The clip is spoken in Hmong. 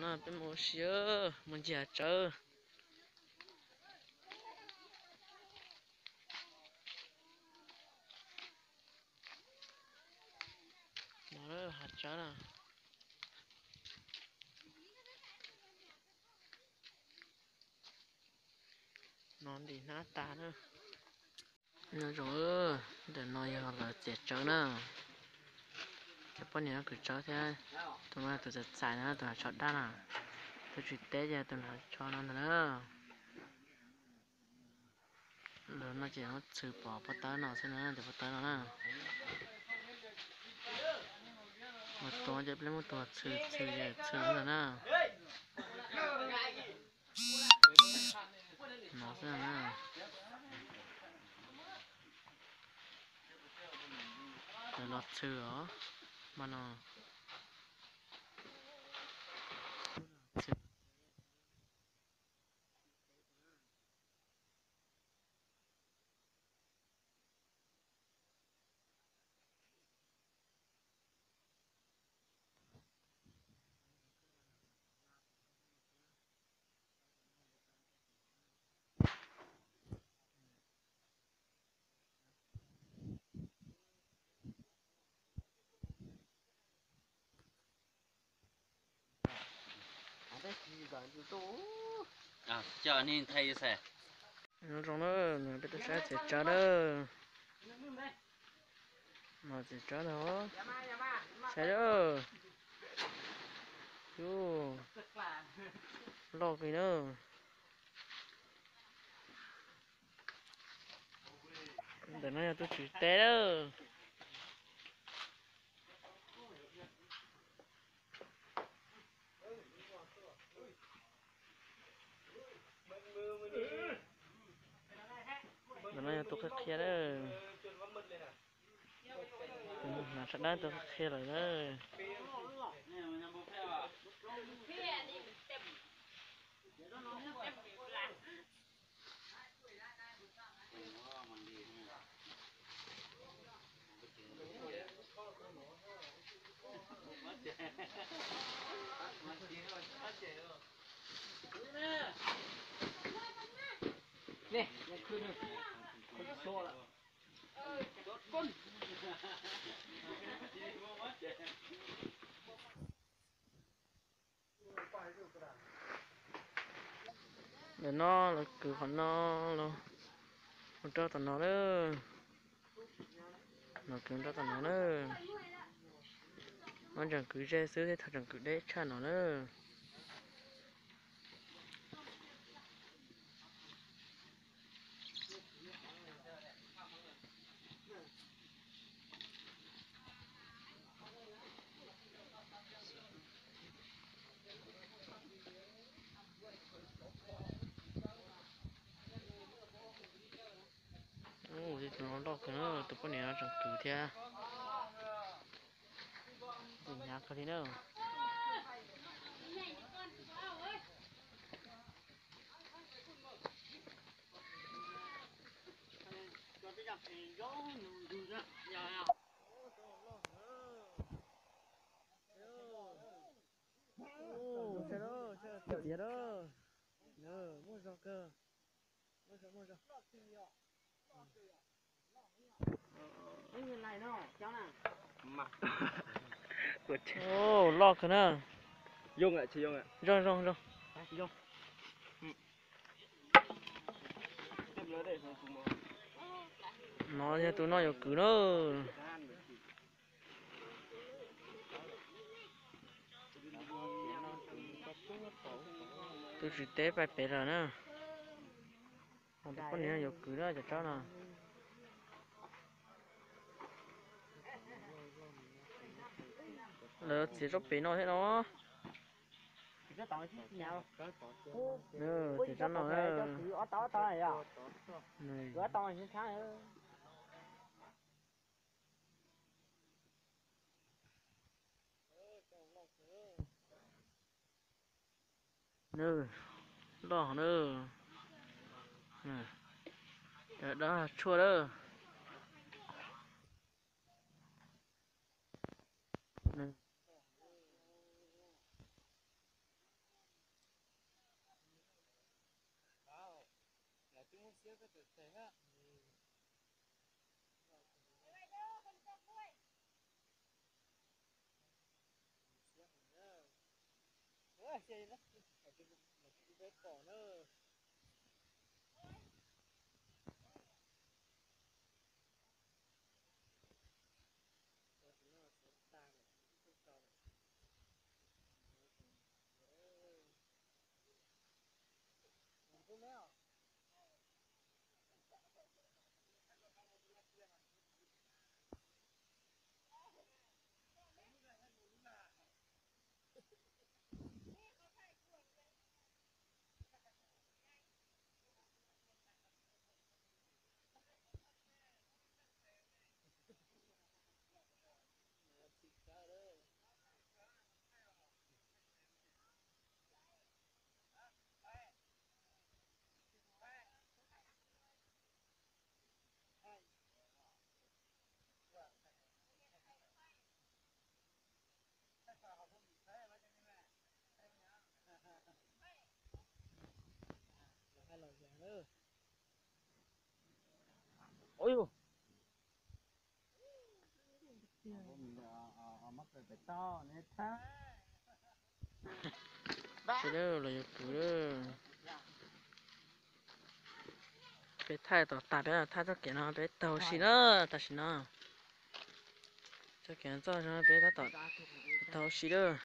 No peb mus ua si, mus ncig hav tsawb. No hav tsawb na. No ntim hnab tas na. Nyob zoo, ntawm no yog lawv txiav tsawb na. Cov poj niam no kwv tsawb thiab. Tus no tus txais txais no, tus hnav tsho dab na. Tus tsis teb ces tus hnav tsho no ntag na. Lawv no ces muab txhwm pov pob tawb no xwb na, cov pob tawb no na. Ua tua ces peb muab tua txhwm txhwm ces txhwm ntag na. No xwb na. Lawv los txhwm os, mas no. Nyob zoo na, peb tuaj saib txiav tsawb na. Mas txiav tsawb ntag, saib lawm. Yus, loj kawg na. Ntawm no yog tus tswv teb lawm. Ntawm no yog tus qhia qhia lawm. Hnav tsho dab tus qhia qhia lawm na. Ntawm no lawv kwv qhov no los mus rau tom no na. Lawv kwv rau tom no na. Muab ntseem kwv ze xwb thiab, thaum tseem kwv deb tshaj no na. Tus no loj kawg na, tus poj niam no tseem kwv thiab. Hnyav kawg li na. Tiav na, muaj zog kawg. Loj kawg na. Zoo zoo zoo. No yog tus no yuav kwv na. Tus tswv teb pais pem lawm na. Tus poj niam yuav kwv na cov tsawb no. Lawv txiav tsob pem no thiab no. Txiav tsob no. Nws loj heev na. Cov dab tshuaj lawm. Sawv daws los yuav pw lawm. Peb thaij tom tas, peb thaij txoj kev no peb taug si na. Tam sim no txoj kev txoj no peb tab tom taug si lawm.